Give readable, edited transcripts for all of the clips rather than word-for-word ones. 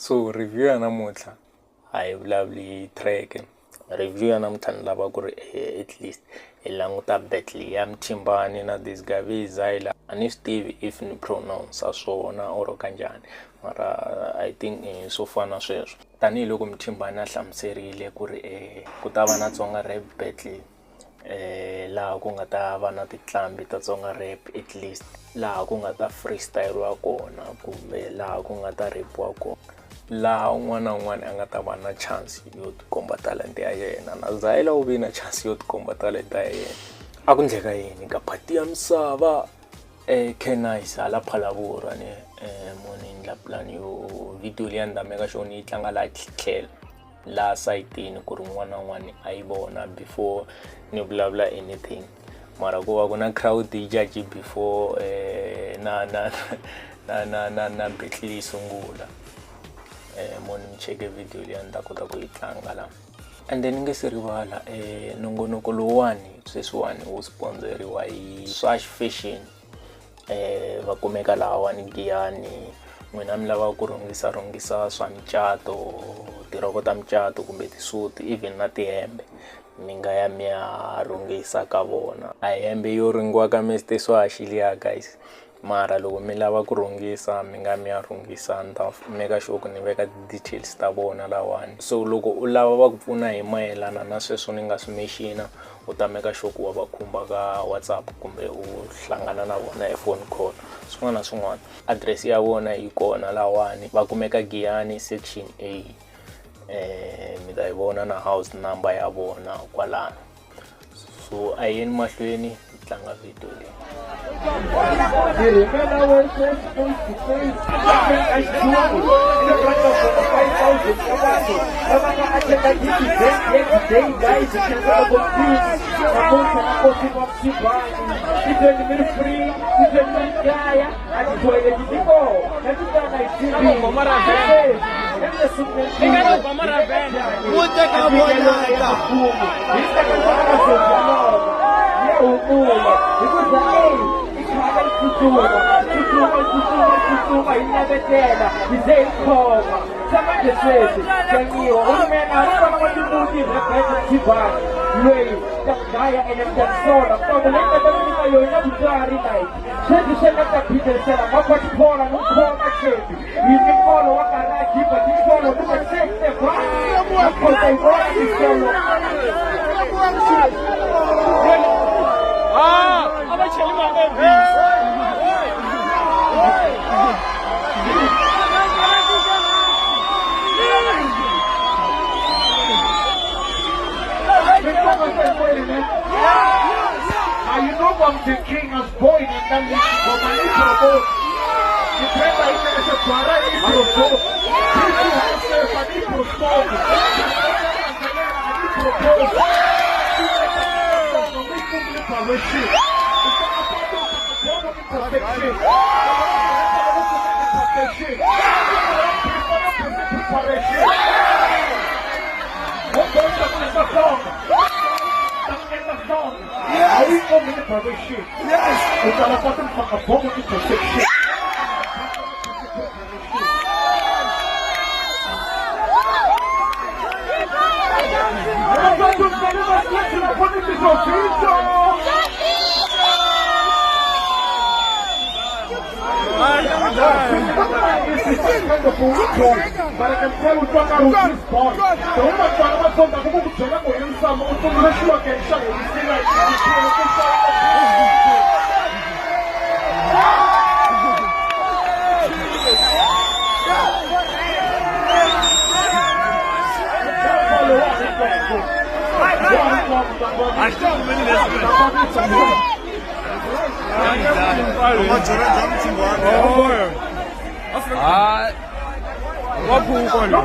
So review ya namuntlha a hi vulavuli hi track. Review ya namuntlha ni lava ku ri at least hi languta battle ya Mthimbani na this guy ve Zayla. A ni swi tivi if ni pronounce swona or kanjhani, mara I think swo fana sweswo. Tanihiloko Mthimbani a hlamuserile ku ri ku ta va na Tsonga rap battle, laha ku nga ta va na tinqambi ta Tsonga rap, at least laha ku nga ta freestyliwa kona kumbe laha ku nga ta rap-iwa kona, laha un'wana na un'wana a nga ta va na chance yo tikomba talenta ya yena. Na Zayla u ve na chance yo tikomba talenta ya yena. A ku ndleka yini ka phati ya misava Canice hala Phalaborwa ni mo ni endla plan yo video liya ni ta meka sure ni yi tlanga laha tlhelo laha sayitini ku ri un'wana na un'wana a yi vona before ni vulavula anything. Mara ku va ku na crowd yi judge before na na na na na na battle yi sungula. Mo ni mi cheke video liya ni ta kota ku yi tlanga la. And then ni nge se rivala, nongonoko lowuwani sweswiwani wu sponsoriwa hi Swash Fashion. Va kumeka lahawani Giyani. N'wina mi lava ku rhungisa rhungisa swa micato, tirhoko ta micato kumbe tisuti, even na tihembe, mi nga ya mi ya rhungisa ka vona. A hembe yo rhungiwa ka Mr Swash liya guys, mara loko mi lava ku rhungisa mi nga mi ya rhungisa. Ni ta make sure ku ni veka ti-details ta vona lawani. So loko u lava va ku pfuna hi mayelana na sweswo ni nga swi mention-a, u ta make sure ku wa va khumba ka WhatsApp kumbe u hlangana na vona hi phone call. Swin'wana na swin'wana, address ya vona yi kona lawani, va kumeka Giyani section A. Mi ta yi vona na house number ya vona kwalano. So a yeni mahlweni hi tlanga video leyi. Ngirhumela wese face to face a xidungu 5,000 ka vanhu lava nga attenda this event here today, guys. Loko namuntlha na kosi wa Mthimbani titweni mi ri free, titweni mi ri kaya, a tithoyileti ti kona na titana hi TV. Wu teka vonaka. Ya humula hikuza i khale yi tsutsuma, tsutsuma, tsutsuma, tsutsuma, yi navetela yi ze yi khoma se manje sweswi tlangiwa u rimena ri fana wa timbuti. Rebeka Mthimbani loyi ta ku dlaya ene mi ta tisola ntomo leyi nga ta mi nyika yona na vutswari like sweswi swi nga ta phikelisela makwatiphola ni khoma chepi yi mikolo wa garaji ba tisolo ni va sese ba nakota yi vona tisolo. Ah, a va cheli ma-Elvis. Now you know I'm the king as boy in that ngoma ni promote. Nipenda ile ese para ni promote. Kitu ni promote. Ni promote. Ni promote. Yes. Yes. But I can tell you this boy. The woman ku ku byela ku hi misava u tumbuluxiwa ke xa hetisela. Hayi, waphuka lo.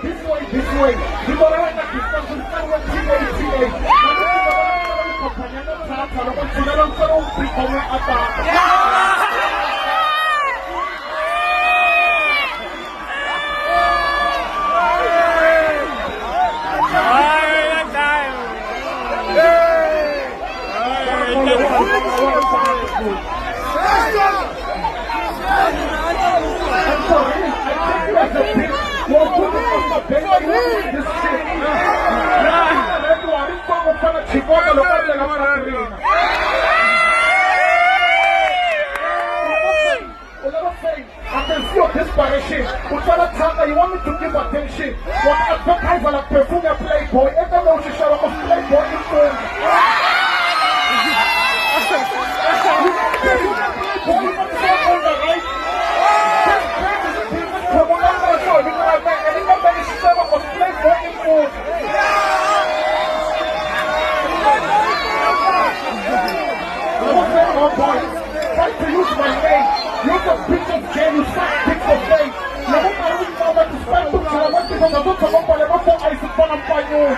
This way, this way. Vito ra wena Gisa ku tsariwa TATA. Khamphani ya thatha loko tshunela ntsena wu khome a tata. Hayi, ya dlaya. You want me to give attention? Wa advertise la perfume ya Playboy. Eka lowu xi xava ku Playboy i mfuni. Perfume ya Playboy yi fambisa on the right. This brand is a business khomona na xona vito ra mina ni nga ni xi xava ku Playboy i mfuni. Oh boy, try to use my name. Use the pictures, game, you suck dick for fame. Loko nkarhi wu famba ti-spike to byela matiko nga to tshama kwale va fo ice ku fana mpfanyoni.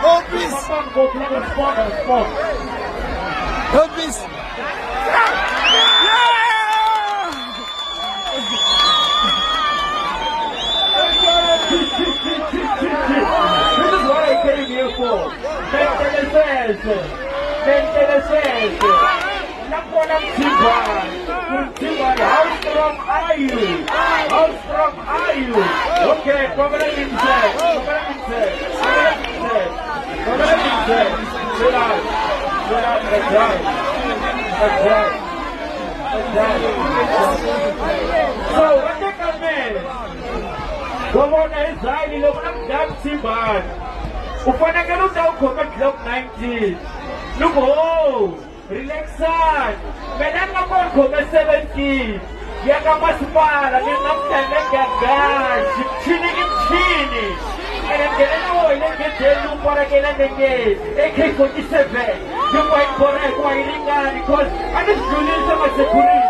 Oh, please. Oh, please. This is what I came here for. How strong are you? How strong are you? Okay, so what they come in? Governor Israeli ufanele utawukhoma Glock 19. Look, oh, relaxan. Mina ngakona khoma 17. Yakamasipala nginamhlanje ngiyagashi. Mchini imchini. Ngena wena ngedelu parakela nenge AK47. Ngiyayibona kwayilingani because anidlulisa ma-security.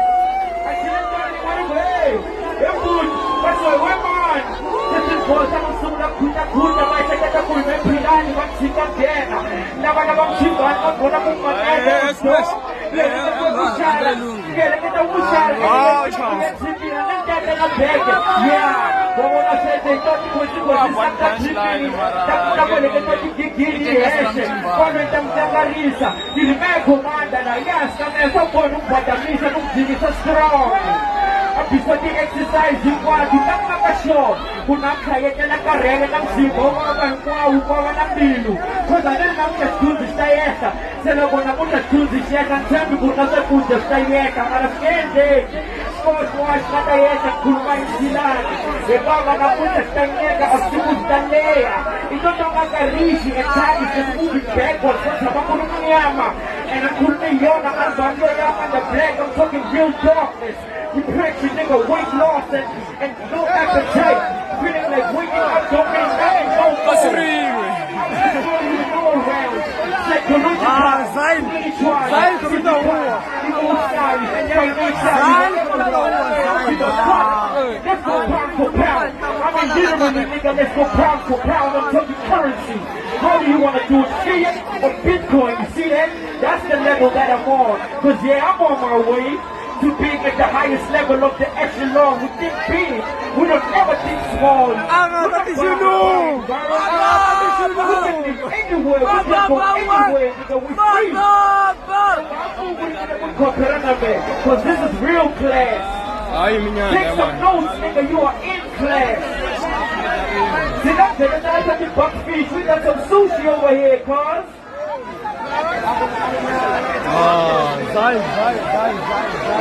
Asilentani wena. Ebuthi, basoy man. Sesibhosa kusukela khutha khutha bayiseketa kuyimephilani bathika ngena. Laba labamshingane babona kumanene. Exercise hinkwato ta maka sure ku na khayetela karhele na mzimba wu vava hinkwawo wu vava na mbilu cause a ni ri namuntlha xithunzi xi ta yehla se loko namuntlha xithunzi xi yehla ni tshembi ku ri na swakudya swi ta yehla mara swi nge endleki xikoxwa xi nga ta yehla ku khuluma hi xilani hikuva namuntlha xi ta nyeka a siku xi ta leha i to tonga karixi and time is just moving backwards ko tshama ku ri munyama and a khulume hi yona album yo ya under black. I'm talking real darkness. Depression, nigga, weight loss and no appetite. Feeling like waking up don't mean nothing no more. Let's go pound for pound. I mean, literally, nigga, let's go pound for pound. I'm talking currency. How do you want to do it? Fiat or Bitcoin? You see that? That's the level that I'm on. Cause yeah, I'm on my way to being at the highest level of the echelon. We think big. We don't ever think small. We can live anywhere. We can go anywhere. Nigga, we free. Cause this is real class. Take some notes, nigga. You are in class. See that? Buckfish. We got some sushi over here, cuz. Zai, zai, zai, zai, zai.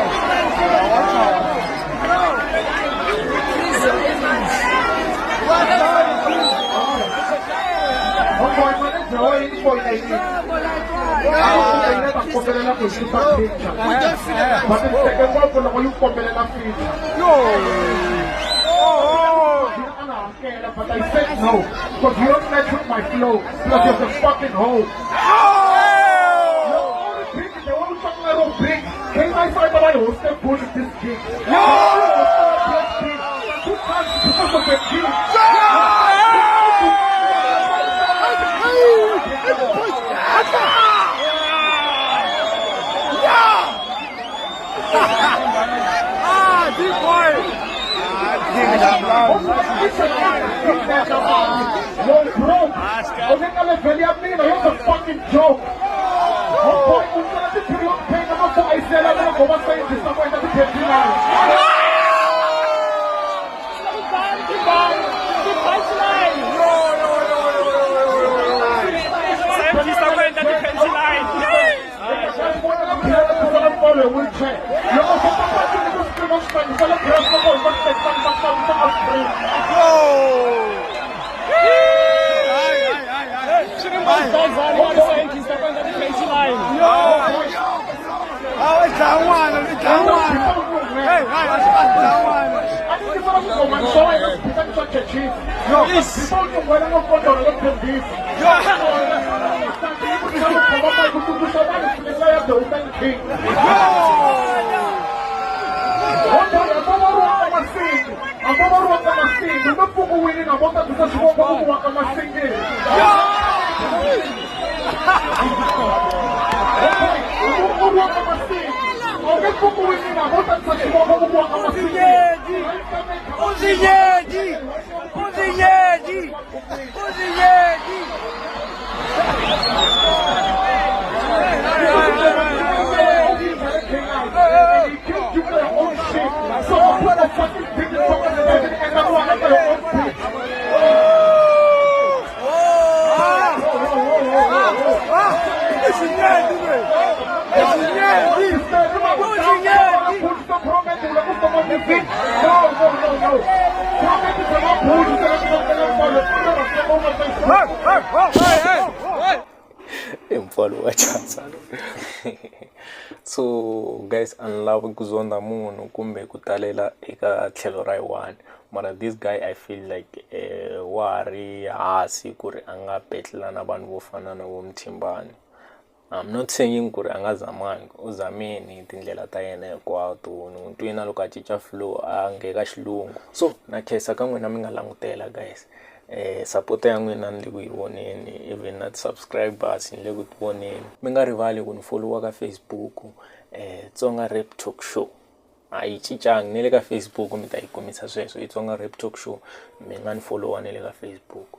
But I said no, because you don't match with my flow, because you're a fucking hoe. Big, can I find my host and push this king. Two times because of the king. Ah, deep boy. Yo, bro, o que ka level ya mina yo the fucking joke. Oh boy, u tsala ti-period pain na mafo a yisela mina go va scientist na ku endla ti-peptinal. Scientist a ku endla ti-punchline. Loko swo papatini ku scream swi fangisela grass loko hi va scream. Swi ri mbazazani wa scientist a ku endla ti-punchline. Ah, i dlaya n'wana, i dlaya n'wana. Hey, hayi, a swi a dlaya n'wana. A ni tisela swigomani swa wena swi swa chechisi. Before u nyunghwela no kondolo lo thembisa. Uzinyedi! Uzinyedi! Uzinyedi! Uzinyedi! Uzinyedi! I mpfalo wa chansa so guys a ni lavi ku zonda munhu kumbe ku talela eka tlhelo ra yi-one mara this guy I feel like wa ha ri hansi ku ri a nga betlela na vanhu vo fana na vo Mthimbani. I'm not saying ku ri a nga zamangi u zamini hi tindlela ta yena hinkwato ni n'wi twini na loko a cinca flow a nghena ka xilungu so na khensa ka n'wina mi nga langutela guys support ya n'wina ni le ku yi voneni even na ti-subscribers ni le ku ti voneni mi nga rivali ku ni follow ka Facebook Tsonga Rap Talk Show a yi cincangi ni le ka Facebook mi ta yi kumisa sweswo i Tsonga Rap Talk Show mi nga ni follow na le ka Facebook.